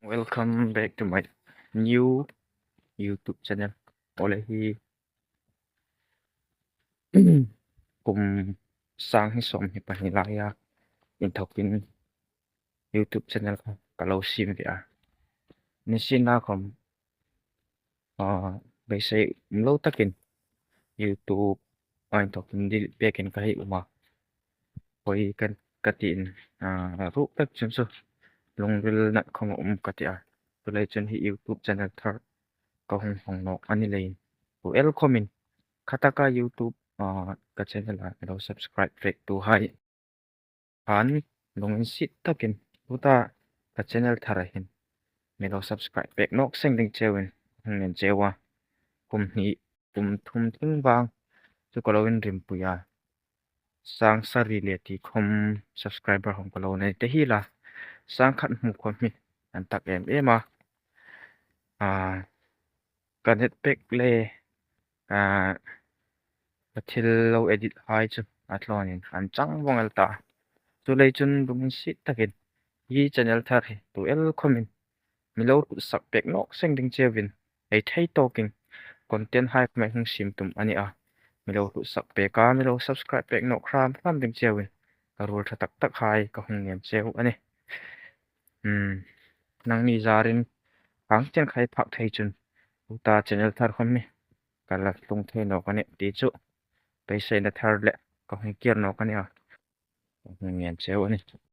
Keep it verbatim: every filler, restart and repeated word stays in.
Welcome back to my new YouTube channel. Awle hi kum sang hni sawmhni pahni laia inthawkin YouTube channel kha ka lo siem ve a. Nisien a khawm, ah, beisei um lo takin YouTube a inthawkin delete pekin ka hei um a. Poi kan ka tiin, ah, ruk tak chun chu lungril nat khawm a um ka ti a. Chuleiin chun hi YouTube channel thar ka hung hmang nawk a ni leiin, tu el khawmin khataka YouTube, ah, ka channel a mi lo subscribe pektuhai khan lunginsiet takin tuta ka channel thara hin mi lo subscribe pek nawk seng ding cheuin hung ngen cheu a. Kum hni, kum thum tling vang chu ka lo inrimpui a. Sang sari le ti khawm subscriber khawm ka lo nei ta hi la. Sang khat hmu khawm hi an tak em em a. Ah, ka net pek le, ah, ka thil lo edit hai chu a tlawnin an chang vawng el ta. Chuleiin chun lunginsiet takin hi channel thar hi tu el khawmin mi lo hlutsak pek nawk seng ding cheuin ei thei tawkin content hai khawm ei hung siem tum a ni a. Mi lo hlutsak pek a, mi lo subscribe pek nawk hram hram ding cheuin ka ruol ṭha tak tak hai ka hung ngen cheu a nih. Hmm. Nangni zarin khang chen khai phak thei chun tuta channel thar khawm hi ka la tlung thei nawk a nih ti chu beiseina thar le ka hung kir nawk a ni a. Ka hung ngen cheu a nih.